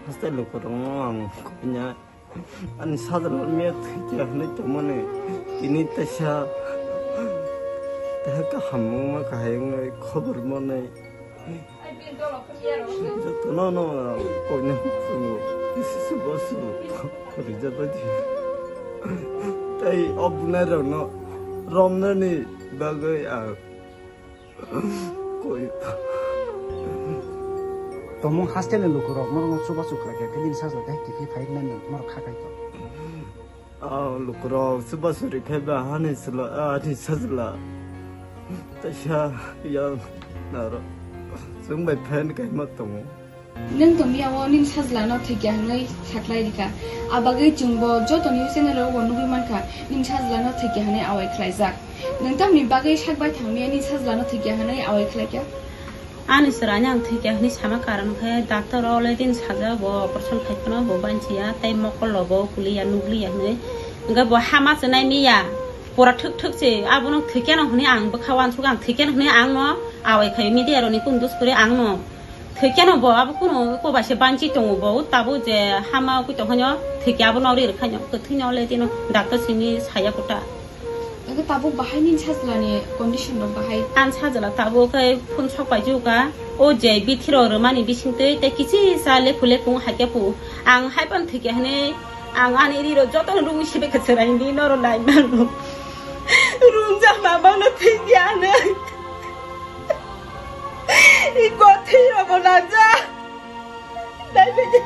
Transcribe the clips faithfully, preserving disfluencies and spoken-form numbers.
Haste lukurokno ang koinai ani sajla miya thwikya hwnwi tongmani tini teisa teha kaham wngma kahai wngwi khobor manwi jotono no ang koinai chwngno bisi se bosu rijak bai di tei o bunai rokno romnani bagwi ang Koi. Tomung hostel ni lukurok norokno chubachu khlai kha, khe nini sajla tei kiphilwi phai nani norok kha khai kha. Ah, lukurok chubachu rikha ba hani sila, ah, ani sajla. Teisa yang naro. Chwng bai fan kaima tongo. Nwng tongmiyao nini sajlano thwikya hwnwi sakhlai rikha. Abagwi chwngbo jotoni channel rogo nugwi mankha, nini sajlano thwikya hwnwi awai khlaijak. Nwng tamni bagwi sak bai thangmiyani sajlano thwikya hwnwi awai khlaikha? Ani chwraino ang thwikya hwnwi sama karon khe doctor o already sajak bo operation khai phano bo banchiya tei mokol rogo kuliya nugliya hwnwi. Hwnkhe bo hama se nai miya pura thwk thwk se abono thwikyano hwnwi ang bwkha uansuk ang thwikyano hwnwi ang no awai khai media rokni kundus kwrwi ang no. Thwikeno bo abo kunu eko bai se banchi tongo bo, tabuk je hama ugui tongkhaino thwikya abono ri rwkhaino, kwthwino le tino doctor simi saya kota. Tabuk bahai nini sajlani condition rok bahai? Ang sajla tabuk khe phone sok paijukha, o je bithi rok rwmani bisingtwi tei kichisa lekhu lekhu haikhe pu. Ang haiphano thwikya hwnwi ang ani ri rok jotono rungwi sibai khe chwraini norok nai mano. Rungjak ma bono thwikya hwnwi. Iko thwi rokbo nanja. Dai bege.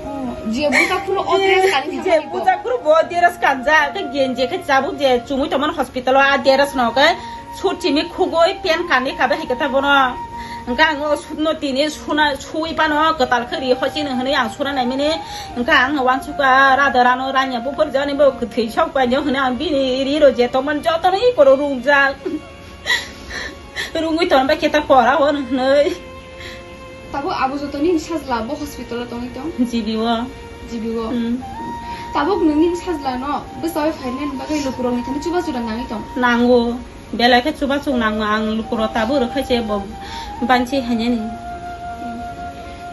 Oh, je buta khuru o dress kani je thangmani ko. Buta khuru bo dress kanja, ke genje ke chabu je chumui tomon hospital o a dress no ke. Sut chimi khugui pen kani kabe hai khe ta bono. Hwnkhe ang o sutno tini suna sui pano kwtal khe ri hochini hwnwi ang suna naimani. Hwnkhe ang uansukha rada rano ranya buphur jani bo kwthwi sok painw hwnwi ang bini ri rw je tongmani jotono ikoro rungjak. Rungwi tongba khe ta pora hwn hwnwi. Tabuk abo joto nini sajla bo hospital o tongwi tong? G B o. G B o. Hmm. Tabuk nwng nini sajla no bwsai phainani bagwi lukurokni thani chubachu rang nangwi tong? Nango. Belai khe chubachu nango ang lukurok tabuk rwkhaise bo banchi hainani.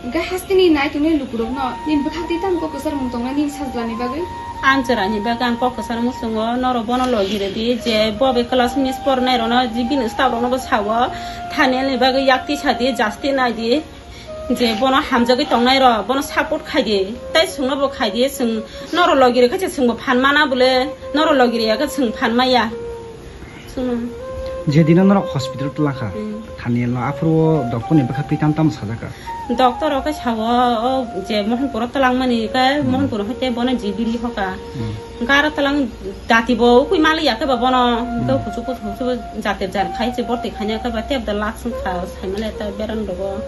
Hwnkhe hasteni nai tongnai lukurokno nini bwkhak twi tamo kok kwchar mung tongnai nini sajlani bagwi? Ang chwraini bagwi ang kok kwchar muchungo norok bono logi rwdi je bo bai class miss pornai rokno je bini staff rokno bo sao thani bagwi yak tisa di justice nai di. Je bono hamjagwi tongnai rok bono support khai di, tei chwngno bo khai di, chwng norok logi rwkhe se chwngbo phan mana bole, norok logi rwya khe chwng phan maya. Chwngno. Je dino norok hospital twlangkha, hmm, thani no aphuru o doctor ni bwkha twi tam tam sajaka. Doctor o khe sao o je Mohanpur o twlangmani khe, hmm, Mohanpur o hai tei bono G B ri hoka. Hmm. Gara talang dati bo ukui mali ya khe ba bono, hmm, khe kuchu kuchu kuchu jater jar khai se borti khanya khe ba tep da lak sung kha sai mali ta beran rogo.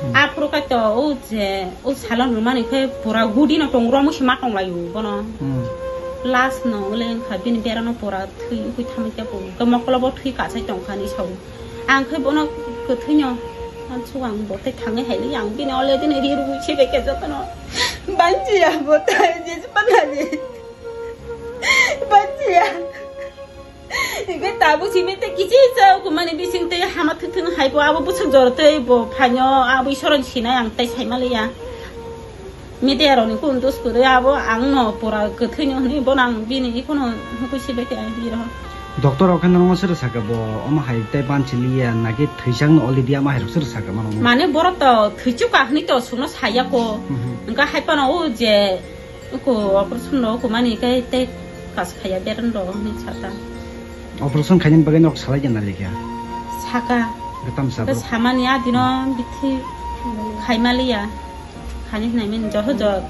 Hmm. Aphuru kai to o je o salon rumani khe pura gudi no tong romu se ma tong layu bono. Hmm. Last no ule kha bini berano pura thui ukui thamwi khe bo khe mokolo bo thui kasai tong kha ni sao. Ang khe bono kwthwino uansuk ang bo tei thangwi hai li ang bini ole dini ri rwui se bai khe jotono. Banchiya bo tai je panani. Banchiya. Hingke tabuk simi tei kichi cha kumani bising tei hama thwk thwk hai bo abo bwswk jor tei bo phaino abo isoron sinai ang tei sai maliya. Media rokni kunu dos kwrwi abo ang no pura kwthwino hwnwi bono ang bini ikhwno hukui sibai khe ang biro. Doctor rok khe norokno sobo sakha bo omo hai tei banchiliya naki thwijakno already ama hai rok sobo sakha mano. Mane borok to thwichuk ka hwnwi to sukno saya ko. Mhm. Hwnkha hai phano o je uko operation rok kumani khe tei kas khaya beran rok hwnwi sakha. Operation khainani bagwi norok salai ya na lekha? Sakha. Hwnkhe tamo sa bro? Samani a dino bithi khai maliya. Khani hwnwi mani joto jot.